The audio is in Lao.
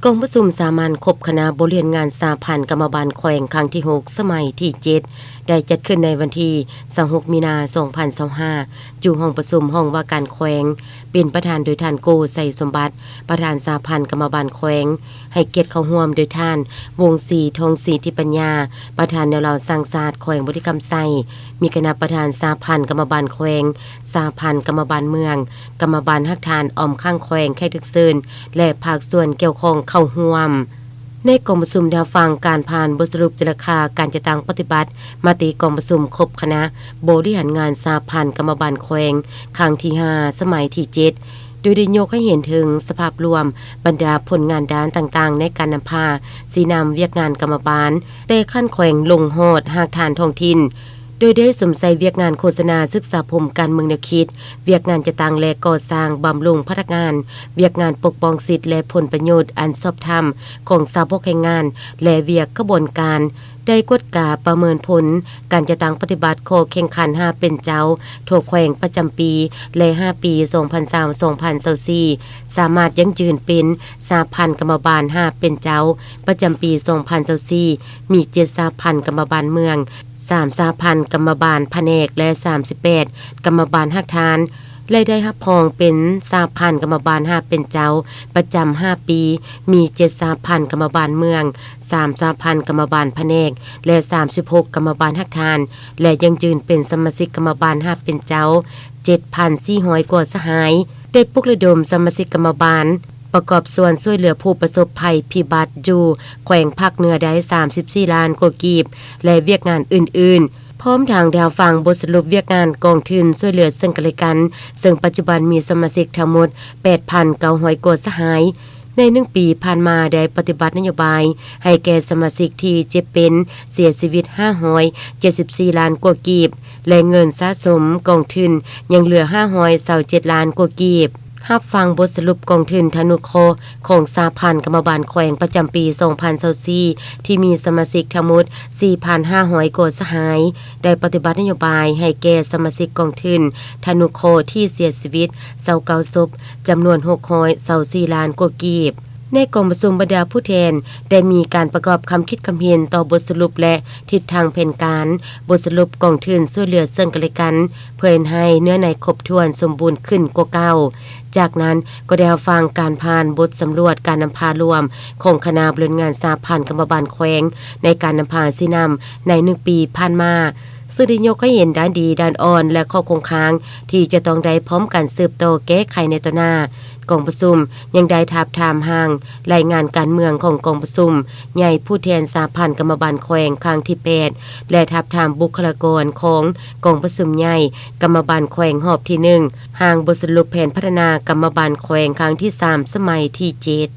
ກອງປະຊຸມສາມັນຄົບຄະນະບໍລິຫານງານສະຫະພັນກຳມະບານແຂວງຄັ້ງທີຫົກ ສະໄໝທີເຈັດ ໄດ້ຈັດຂຶ້ນໃນວັນທີຊາວຫົກ ມີນາ ສອງພັນຊາວຫ້າ ຢູ່ຫ້ອງປະຊຸມຫ້ອງວ່າການແຂວງ, ເປັນປະທານໂດຍທ່ານ ໂກ ໄຊສົມບັດ ປະທານສະຫະພັນກຳມະບານແຂວງ, ໃຫ້ກຽດເຂົ້າຮ່ວມໂດຍທ່ານ ວົງສີ ທອງສີທິປັນຍາ ປະທານແນວລາວສ້າງຊາດແຂວງບໍລິຄຳໄຊ, ມີຄະນະປະທານສະຫະພັນກຳມະບານແຂວງ, ສະຫະພັນກຳມະບານເມືອງ, ກຳມະບານຮາກຖານອ້ອມຂ້າງແຂວງ, ແຂກຖືກເຊີນ ແລະ ພາກສ່ວນກ່ຽວຂ້ອງເຂົ້າຮ່ວມ. ໃນກອງປະຊຸມໄດ້ຮັບຟັງການຜ່ານບົດສະຫຼຸບຕີລາຄາການຈັດຕັ້ງປະຕິບັດມະຕິກອງປະຊຸມຄົບຄະນະບໍລິຫານງານສະຫະພັນກຳມະບານແຂວງຄັ້ງທີຫ້າ ສະໄໝທີເຈັດ ໂດຍໄດ້ຍົກໃຫ້ເຫັນເຖິງສະພາບລວມບັນດາຜົນງານດ້ານຕ່າງໆ ໃນການນຳພາຊີ້ນຳວຽກງານກຳມະບານ ແຕ່ຂັ້ນແຂວງລົງຮອດຮາກຖານທ້ອງຖິ່ນ, ໂດຍໄດ້ສຸມໃສ່ວຽກງານໂຄສະນາ, ສຶກສາອົບຮົມ, ການເມືອງແນວຄິດ, ວຽກງານຈັດຕັ້ງ ແລະ ກໍ່ສ້າງບຳລຸງພະນັກງານ, ວຽກງານປົກປ້ອງສິດ ແລະ ຜົນປະໂຫຍດອັນຊອບທຳຂອງສາວອກແຮງງານ ແລະ ວຽກຂະບວນການ, ໄດ້ກວດກາປະເມີນຜົນການຈັດຕັ້ງປະຕິບັດຂໍ້ແຂ່ງຂັນຫ້າເປັນເຈົ້າທົ່ວແຂວງປະຈຳປີ ແລະ ຫ້າປີ ສອງພັນຊາວ ສອງພັນຊາວສີ່ ສາມາດຢັ້ງຢືນເປັນສະຫະພັນກຳມະບານຫ້າເປັນເຈົ້າປະຈຳປີສອງພັນຊາວສີ່ ມີເຈັດສະຫະພັນກຳມະບານເມືອງ, ສາມສະຫະພັນກຳມະບານພະແນກ ແລະ ສາມສິບແປດກຳມະບານຮາກຖານ ແລະ ໄດ້ຮັບຮອງເປັນສະຫະພັນກຳມະບານຫ້າເປັນເຈົ້າປະຈຳຫ້າປີ ມີເຈັດສະຫະພັນກຳມະບານເມືອງ, ສາມສະຫະພັນກຳມະບານພະແນກ ແລະ ສາມສິບຫົກກຳມະບານຮາກຖານ ແລະ ຢັ້ງຢືນເປັນສະມາຊິກກຳມະບານຫ້າເປັນເຈົ້າ ເຈັດພັນສີ່ຮ້ອຍກວ່າສະຫາຍ, ໄດ້ປຸກລະດົມສະມາຊິກກຳມະບານປະກອບສ່ວນຊ່ວຍເຫຼືອຜູ້ປະສົບໄພພິບັດຢູ່ແຂວງພາກເໜືອໄດ້ສາມສິບສີ່ລ້ານກວ່າກີບ ແລະ ວຽກງານອື່ນໆ. ພ້ອມທັງໄດ້ຮັບຟັງບົດສະຫຼຸບວຽກງານກອງທຶນຊ່ວຍເຫຼືອເຊິ່ງກັນແລະກັນ, ເຊິ່ງປັດຈຸບັນມີສະມາຊິກທັງໝົດແປດພັນເກົ້າຮ້ອຍກວ່າສະຫາຍ. ໃນໜຶ່ງປີຜ່ານມາໄດ້ປະຕິບັດນະໂຍບາຍໃຫ້ແກ່ສະມາຊິກທີ່ເຈັບເປັນເສຍຊີວິດຫ້າຮ້ອຍເຈັດສິບສີ່ລ້ານກວ່າກີບ ແລະ ເງິນສະສົມກອງທຶນຍັງເຫຼືອຫ້າຮ້ອຍຊາວເຈັດລ້ານກວ່າກີບ. ຮັບຟັງບົດສະຫຼຸບກອງທຶນທະນຸເຄາະຂອງສະຫະພັນກຳມະບານແຂວງປະຈຳປີສອງພັນຊາວສີ່ ທີ່ມີສະມາຊິກທັງໝົດສີ່ພັນຫ້າຮ້ອຍກວ່າສະຫາຍ, ໄດ້ປະຕິບັດນະໂຍບາຍໃຫ້ແກ່ສະມາຊິກກອງທຶນທະນຸເຄາະທີ່ເສຍຊີວິດຊາວເກົ້າສົບ, ຈຳນວນຫົກຮ້ອຍຊາວສີ່ລ້ານກວ່າກີບ. ໃນກອງປະຊຸມບັນດາຜູ້ແທນໄດ້ມີການປະກອບຄຳຄິດຄຳເຫັນຕໍ່ບົດສະຫຼຸບ ແລະ ທິດທາງແຜນການ, ບົດສະຫຼຸບກອງທຶນຊ່ວຍເຫຼືອເຊິ່ງກັນແລະກັນ ເພື່ອເຮັດໃຫ້ເນື້ອໃນຄົບຖ້ວນສົມບູນຂຶ້ນກວ່າເກົ່າ. ຈາກນັ້ນກໍໄດ້ຮັບຟັງການຜ່ານບົດສຳຫຼວດການນຳພາລວມຂອງຄະນະບໍລິຫານງານສະຫະພັນກຳມະບານແຂວງ ໃນການນຳພາຊີ້ນຳໃນໜຶ່ງປີຜ່ານມາ, ເຊິ່ງໄດ້ຍົກໃຫ້ເຫັນດ້ານດີ, ດ້ານອ່ອນ ແລະ ຂໍ້ຄົງຄ້າງທີ່ຈະຕ້ອງໄດ້ພ້ອມກັນສືບຕໍ່ແກ້ໄຂໃນຕໍ່ໜ້າ. ກອງປະຊຸມຍັງໄດ້ທາບທາມຮ່າງລາຍງານການເມືອງຂອງກອງປະຊຸມໃຫຍ່ຜູ້ແທນສະຫະພັນກຳມະບານແຂວງຄັ້ງທີແປດ ແລະ ທາບທາມບຸກຄະລາກອນຂອງກອງປະຊຸມໃຫຍ່ກຳມະບານແຂວງຮອບທີໜຶ່ງ, ຮ່າງບົດສະຫຼຸບແຜນພັດທະນາກຳມະບານແຂວງຄັ້ງທີສາມ ສະໄໝທີເຈັດ.